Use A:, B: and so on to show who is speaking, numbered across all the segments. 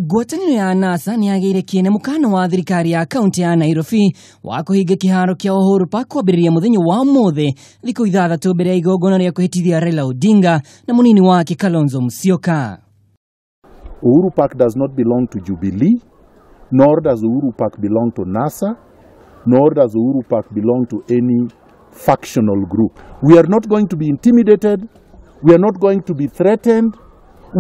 A: Ngwatanĩro ya NASA nĩ yagĩire kĩene mũkana wa thirikari ya kaunti ya Nairobi wa kũhinga kĩharo kĩa Uhuru Park kwambĩrĩria mũthenya wa ũmũthĩ, thikũ 6 mbere ya igongona rĩa kũhĩtithia Raila Odinga na mũnini wake Kalonzo Musyoka.
B: Uhuru Park does not belong to Jubilee, nor does Uhuru Park belong to NASA, nor does Uhuru Park belong to any factional group. We are not going to be intimidated, we are not going to be threatened,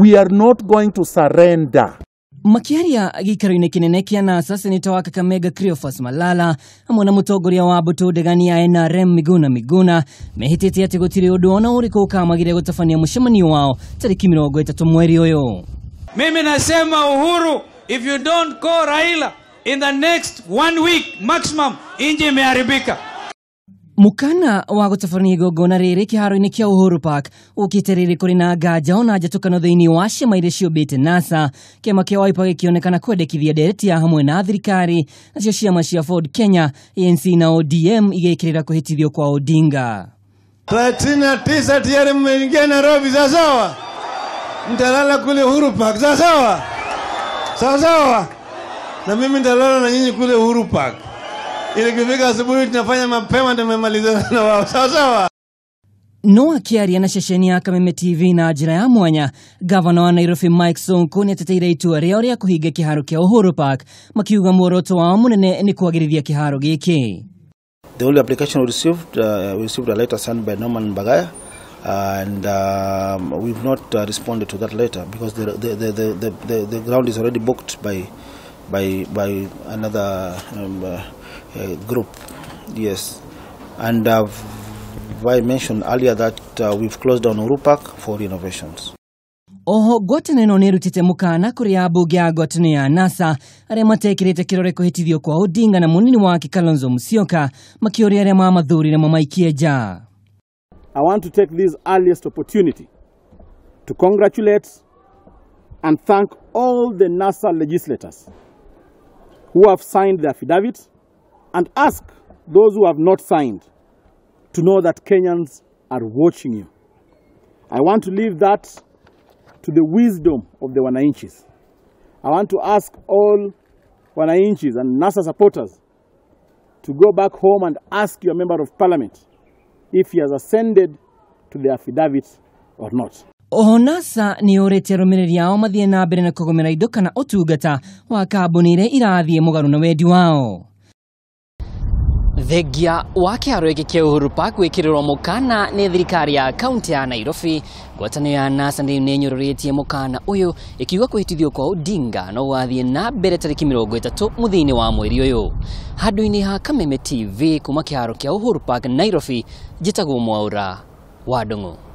B: we are not going to surrender.
A: Makiaria gĩikaro-inĩ kĩnene kĩa NASA, seneta wa Kakamega Cleophas Malala hamwe na mũtongoria wa mbũtũ ndegani ya NRM Miguna Miguna mehĩtĩte atĩ gũtirĩ ũndũ ona ũrĩkũ ũkamagiria gũtabania mũcemanio wao tarĩki 30 mweri ũyũ.
C: Mimi nasema Uhuru, if you don't call Raila in the next 1 week maximum, inji imeharibika.
A: Mukana wa gũtabania igongona rĩrĩ kĩharo-inĩ kĩa Uhuru Park ũkĩte rĩrĩ kũrĩ na nganja ona njatũkano thĩinĩ wa ciama iria ciũmbĩte NASA, kĩama kĩa Wiper gĩkĩonekana kwendekithia ndereti ya hamwe na thirikari, nacio ciama cia Ford Kenya, ANC na ODM igĩkĩrĩra kũhĩtithio kwa Odinga.
D: 39 tayari mmeingia Nairobi, sawa? Mtalala kule Uhuru Park, sawa? Sawa? Na mimi nitalala na nyinyi kule Uhuru Park. Ili kifika asubuhi tunafanya mapema tumemalizana na wao. Sawa sawa.
A: No akiaria na ceceni ya Kameme TV na njĩra ya mwanya, gavana wa Nairobi Mike Sonko nĩateteire itua rĩao rĩa kũhinga kĩharo kĩa Uhuru Park, makiuga muoroto wao mũnene nĩ kwagĩrithia kĩharo gĩkĩ.
E: The only application we received a letter signed by Norman Bagaya, and we've not responded to that letter because the ground is already booked by another group. Yes, and I mentioned earlier that we've closed down Uhuru Park for renovations.
A: Oho ngwatanĩro ĩno nĩĩrutĩte mũkana kũrĩ ambunge a ngwatanĩro ya NASA arĩa matekĩrĩte kĩrore kũhĩtithio kwa Odinga na mũnini wake Kalonzo Musyoka, makĩũria arĩa mamathurire mamaikie nja.
F: I want to take this earliest opportunity to congratulate and thank all the NASA legislators who have signed the affidavit, and ask those who have not signed to know that Kenyans are watching you. I want to leave that to the wisdom of the wananchis. I want to ask all wananchis and NASA supporters to go back home and ask your member of parliament if he has ascended to the affidavit or not.
A: Oho NASA nĩ yũrĩtie arũmĩrĩri ao mathiĩ na mbere na kũgomera indo kana ũtungata wa kambuni iria irathiĩ mũgarũ na wendi wao. Thengia wa kĩharo gĩkĩ kĩa Uhuru Park gwĩkĩrĩrwo mũkana nĩ thirikari ya kaunti ya Nairobi, ngwatanĩro ya NASA nĩ ĩnyũrũrĩtie mũkana ũyũ ĩkiuga kũhĩtithio kwa Odinga no gwathiĩ na mbere tarĩki 30 mũthia-inĩ wa mweri ũyũ. Handũ-inĩ ha Kameme TV kuma kĩharo kĩa Uhuru Park Nairobi, njĩtagwo Mwaura wa Ndung'u.